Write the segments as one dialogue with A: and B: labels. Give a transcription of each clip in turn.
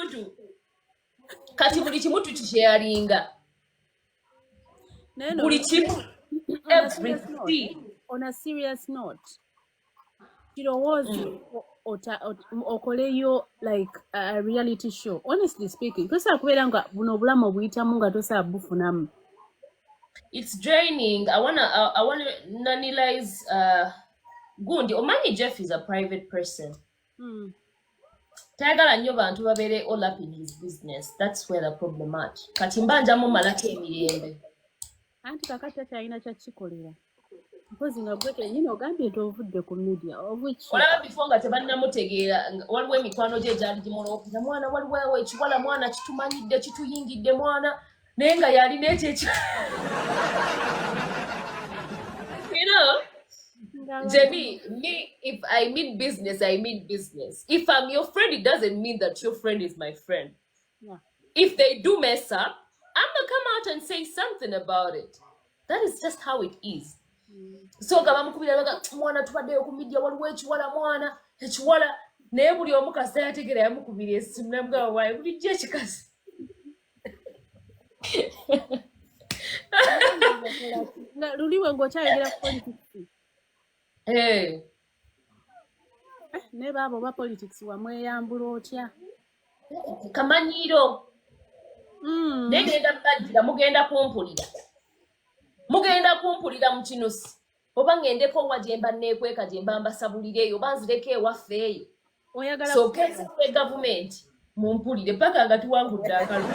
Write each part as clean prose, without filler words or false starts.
A: Kintu kati buli kimu tukisharinga.
B: Naye no,
A: buli kimu,
B: on a serious note,
A: everything.
B: On a serious note, kirowooze okoleyo like a reality show. Honestly speaking, tosobola kubeera nga buno obulamu obuyitamu nga tosobola bufunamu.
A: It's draining. I wanna analyze gundi. Omanyi Jeff is a private person. Tayagala nnyo bantu babeere all up in his business. That's where the problem at. Kati mba njamumalako emirembe.
B: Anti kakati takyalina kyakikolera, mpozi nga gwe kennyini ogambye nti ovudde ku media, of which
A: Olaba before nga tebannamutegeera, waliwo emikwano gye egyali gimuloopera, "Mwana, waliwo ekiwala, mwana, kitumanyidde, kituyingidde, mwana," naye nga yalina ekyo ekyo. Jenny, me, if I mean business, I mean business. If I'm your friend, it doesn't mean that your friend is my friend. If they do mess up, I'm gonna come out and say something about it. That is just how it is. So nga bamukubira baga, "Mwana, tubaddeyo ku media, waliwo ekiwala, mwana, ekiwala," naye buli omu kasita yategeera yamukubira essimu namugamba, "Waayi, bulijjo ekikazi."
B: Nga luliwe ng'okyayogera ku politics.
A: Eh,
B: ne baaba oba politics wamweyambula otya?
A: Kamanyiiro. Naye genda bajjira, mugenda kumpulira, mugenda kumpulira mu kinusi, oba ŋŋendeko wa gye mba neekweka, gye mba mbasabulira eyo, oba nzireko ewaffe eyo.
B: Oyagala
A: Sooka ensabule gavumenti, mumpulire paka nga tuwangudde akalulu,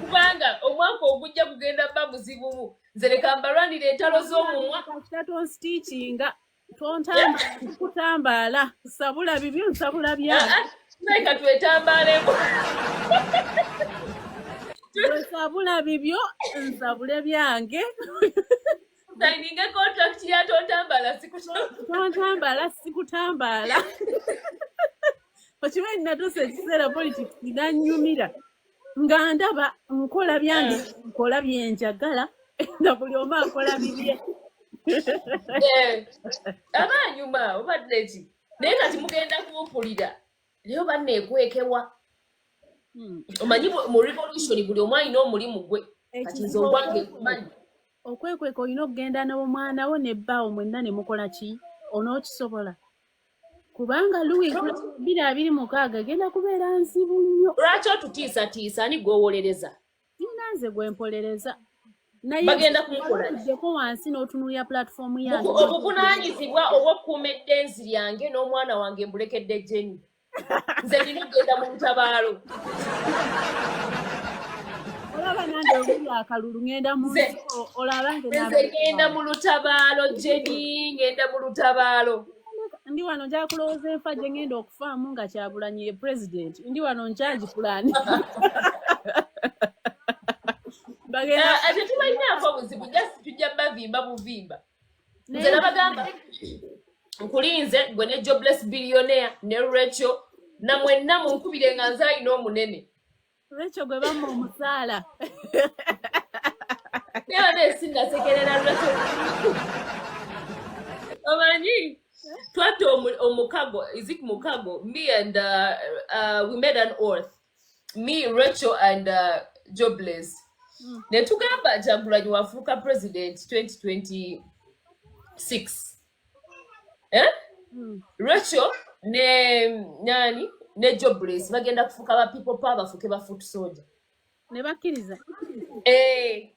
A: kubanga omwaka ogujja kugenda bba muzibumu. Nze leka mbalwanira entalo z'omumwa.
B: Kasita tonstitchinga, tontamba, kutambaala, sabula bibyo, nsabula byange.
A: Leka twetambaalemu.
B: Nsabula bibyo, nsabule byange.
A: Signinge contract ya tontambala sikutambaala.
B: Tontambala, sikutambaala. Okimanyi natuusa ekiseera politics nanyumira nga ndaba nkola byange, nkola byenjagala, nga buli omu akola bibye.
A: Eh, aba anyuma obadde ki? Naye kati mugenda kumpulira, naye oba neekwekewa. Omanyi mu revolution buli omu alina omulimu gwe. Kati nze ogwange nkumanyi.
B: Okwekweka olina okugenda n'omwana wo nebbaawo mwenna ne mukola ki? Onookisobola? Kubanga Louis 2026 egenda kubeera nzibu nnyo.
A: Lwaki otutiisatiisa? Ani gwowolereza?
B: Nina nze gwe mpolereza, naye
A: Bagenda kumukola ki?
B: Oddeko wansi n'otunuulira platform yange.
A: Obuvunaanyizibwa obw'okukuuma eddenzi lyange n'omwana wange mbulekedde Jeni. Nze nina okugenda mu lutabaalo.
B: Olaba nange oluli akalulu ŋŋenda mu nsiko, olaba nge
A: Nze ngenda mu lutabaalo, Jeni, ngenda mu lutabaalo.
B: Ndi wano nja kulowooza enfa gye ŋŋenda okufaamu nga Kyagulanyi ye president. Ndi wano nkyagipulaani. Bagenda
A: Ah, ate tubalinaako obuzibu, just tujja bavimba buvimba. Nze nabagamba nkulinze gwe ne Jobless Billionaire ne Rachel namwenna munkubire nga nze alina omunene.
B: Rachel gwe bamma omusaala.
A: Naye ate sinnasekerera Rachel. Omanyi twatta omukago, is it mukago? Me and we made an oath, me, Rachel and Jobless, ne tugamba Kyagulanyi wafuuka president 2026, eh? Rachel ne nani ne Jobless bagenda kufuuka ba people power, bafuuke ba foot soldier.
B: Ne bakkiriza.
A: Eh,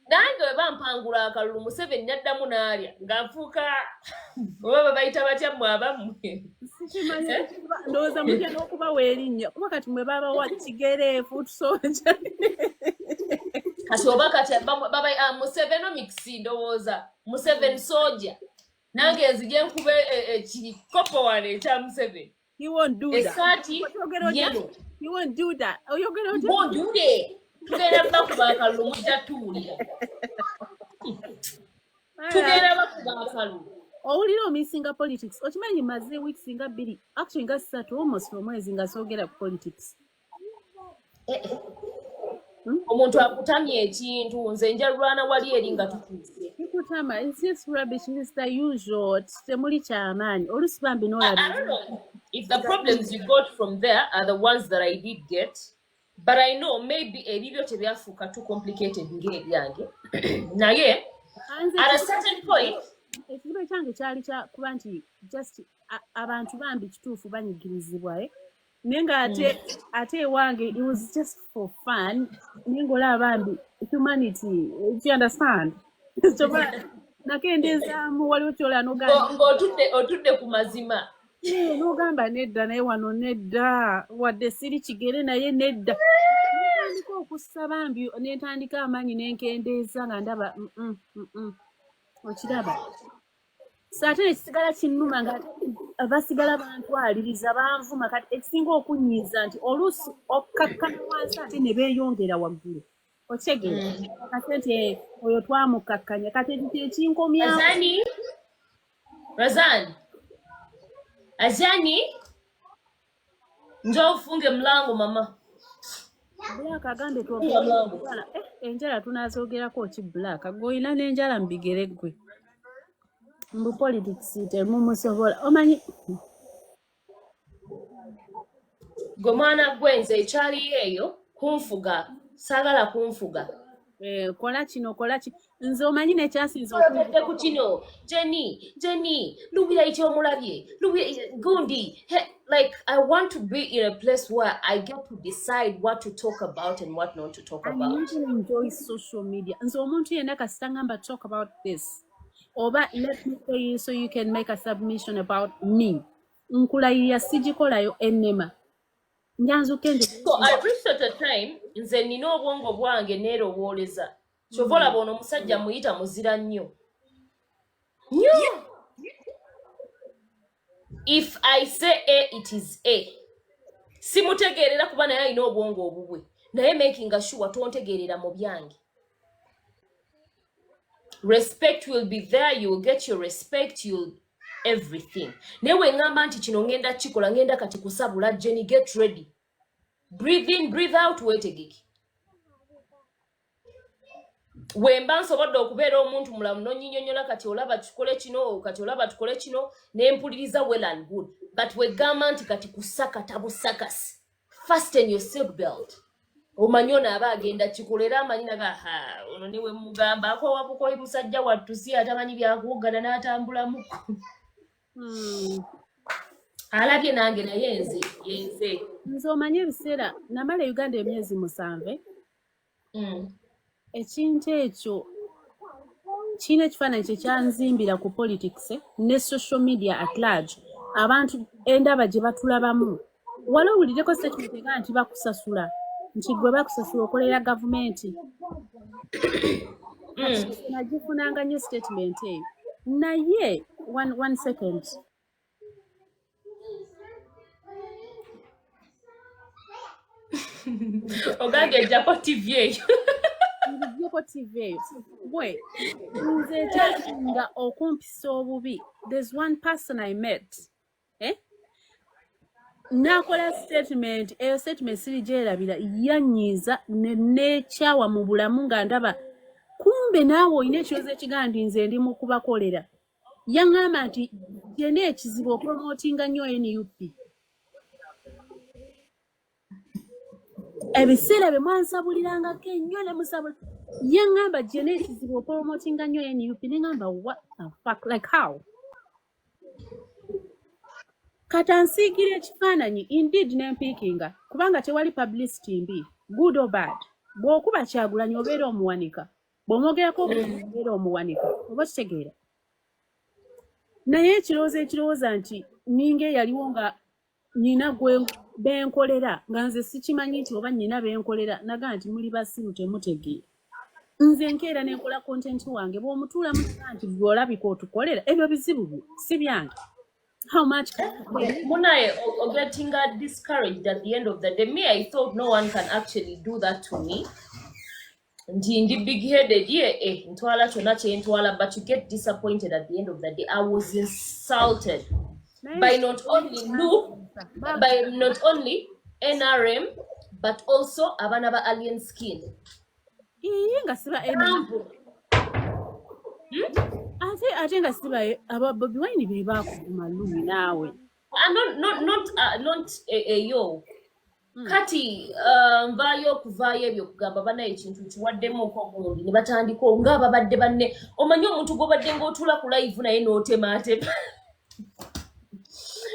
A: nange bwe bampangula akalulu, Museveni naddamu n'alya nga nfuuka, oba babayita batya mmwe abammwe?
B: Sikimanyi, ndowooza mutya n'okubawa erinnya, kuba kati mwe babawa kigere, foot soldier.
A: Kati oba kati ah, Musevenomics, ndowooza Museveni soldier. Nange nzije nkube ekikopo wano ekya Museveni.
B: He won't do that.
A: Essaati
B: Oyogera otya?
A: yellow.
B: He won't do that. Oyogera otya?
A: Bonjule, tugenda bakuba akalulu, mujja tuwulira. Tugenda bakuba akalulu.
B: Owulira omissinga politics. Okimanyi maze weeks nga 2, actually nga 3, almost omwezi nga soogera ku politics.
A: Eh, eh. Omuntu akutamya ekintu, nze nja lwana wali eri nga tutuuse.
B: Kikutama, it's just rubbish, it's the usual. Temuli kyamaanyi, oluusi bambi
A: I
B: n'olaba.
A: don't know. If the problems you got from there are the ones that I did get, but I know maybe ebibyo tebyafuuka too complicated ng'ebyange. Naye
B: Nze
A: at a certain point,
B: ekizibu ekyange kyali kya kuba nti just abantu bambi kituufu banyigirizibwa, eh? Naye ng'ate ate ewange it was just for fun, naye ng'olaba bambi humanity, do you understand? Kyova nakendeezaamu, waliwo kyolaba n'ogamba
A: ng'otudde otudde ku mazima.
B: Eh, n'ogamba nedda, naye wano nedda, wadde siri kigere naye nedda. Ntandika okussa bambi, nentandika amaanyi nenkendeeza nga ndaba okiraba. So ate nekisigala kinnuma nga ate basigala bantwaliriza, banvuma. Kati ekisinga okunyiiza nti oluusi okkakkana wansi ate ne beeyongera waggulu, okitegeera? Kase nti eh, oyo twamukkakkanya, kati ekyo kyekinkomyawo.
A: Azani, Razan, Azani, njoo ufunge mlango, mama.
B: Black agambye
A: Funga
B: twogere
A: mlango.
B: enjala. Eh, enjala tunazoogerako ki? Black gweolina n'enjala mu bigere ggwe, mbu politics temumusobola, omanyi.
A: Gwe mwana gwe, nze ekyaliyo eyo kunfuga, saagala kunfuga.
B: Eh, kola kino, kola ki, nze omanyi nekyasinza
A: Oyogedde ku kino, Jenny, Jenny Lubira ekyomulabye Lubira gundi. He, like, I want to be in a place where I get to decide what to talk about and what not to talk
B: I
A: about.
B: Even enjoy social media. Nze omuntu yenna kasita ngamba talk about this oba let me tell you so you can make a submission about me, nkulayirira sigikolayo, ennema njanzuka enjo.
A: So I reached at a time nze nina obwongo bwange neerowooleza, kyova olaba ono omusajja muyita muzira nnyo nnyo. If I say A, it is A. Simutegeerera kuba naye alina obwongo obubwe, naye making sure tontegeerera mu byange. Respect will be there, you will get your respect, you'll everything. Naye bwe ŋŋamba nti kino ŋŋenda kikola, ŋŋenda kati kusabula, Jenny, get ready, breathe in, breathe out, weetegeke. Bwe mba nsobodde okubeera omuntu mulamu n'onnyinyonnyola, kati olaba tukole kino, kati olaba tukole kino, ne mpuliriza, well and good. But wegamba nti kati kusakata busakasi, fasten your seat belt, omanyi ono aba agenda kikola era amanyi naga ha ono ne we mugamba akowa bukoyi, musajja wattu si atamanyi byakuwogana n'atambulamuko. Alabye nange, naye nze yenze.
B: Nze omanyi ebiseera namala e Uganda emyezi 7. Ekintu ekyo kirina ekifaananyi kye kyanzimbira ku politics, eh, ne social media at large. Abantu endaba gye batulabamu, wali owuliddeko statement ega nti bakusasula, nti gwe bakusasula okolera gavumenti? Nagifunanga nnyo statement eyo, naye one second.
A: Ogambye ejjako TV eyo.
B: Nzigyeko TV eyo. Gwe nze ekyasinga okumpisa obubi, there's one person I met, eh? N'akola statement eyo, statement sirigyerabira, yanyiiza ne neekyawa mu bulamu nga ndaba kumbe naawe olina ekirowoozo ekigamba nti nze ndi mu kubakolera. Yaŋŋamba nti gyena ekizibu opromotinga nnyo NUP. Ebiseera bye mwansabulirangako ennyo ne musabula, yaŋŋamba gyena ekizibu opromotinga nnyo NUP. Ne ŋŋamba, what the fuck, like how? Kati ansiigira ekifaananyi, indeed nempiikinga, kubanga tewali publicity mbi, good or bad. Bw'okuba Kyagulanyi obeera omuwanika, bw'omwogerako obeera omuwanika, oba kitegeera? Naye ekirowoozo ekirowooza nti ninga eyaliwo nga nina gwe benkolera, nga nze sikimanyi nti oba nina benkolera, naga nti muli basiru, temutegeera. Nze nkeera nenkola content wange, bw'omutuulamu nti gwe olabika otukolera, ebyo bizibu byo, si byange. How much?
A: Munaye, or getting discouraged at the end of the day. Me, I thought no one can actually do that to me. Nti ndi big headed ye, eh, ntwala kyonna kye ntwala, but you get disappointed at the end of the day. I was insulted by not only NUP, by not only NRM, but also abaana ba alien skin.
B: Iye, nga siba
A: Banvu.
B: Ate nga siba aba Bobi Wine be bakuvuma, Lumi naawe.
A: Ah, not eyo. Kati nvaayo okuvaayo ebyo okugamba banaye ekintu kiwaddemuko gundi, ne batandika ng'ababadde banne. Omanyi omuntu gw'obadde ng'otuula ku live naye n'otemaatema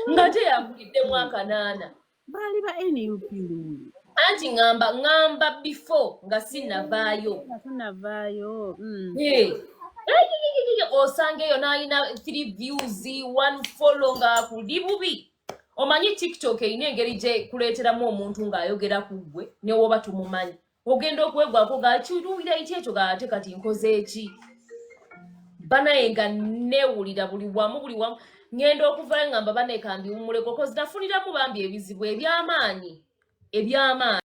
A: ng'ate yakuliddemu akanaana.
B: Baali ba NUP luuyi.
A: Anti ŋŋamba before nga sinnavaayo.
B: Nga tunavaayo.
A: Hey. Osanga eyo n'alina three views, one follow, ng'akuli bubi. Omanyi TikTok erina engeri gye kuleeteramu omuntu ng'ayogera ku ggwe ne woba tumumanyi, ogenda okwegwako gakiruwira eki ekyo, gaate kati nkoze eki banaye, nga neewulira buli wamu, buli wamu. Ŋŋenda okuvayo ngamba banaye kambiwumuleko, 'cause nafuniramu bambi ebizibu eby'amaanyi, eby'amaanyi.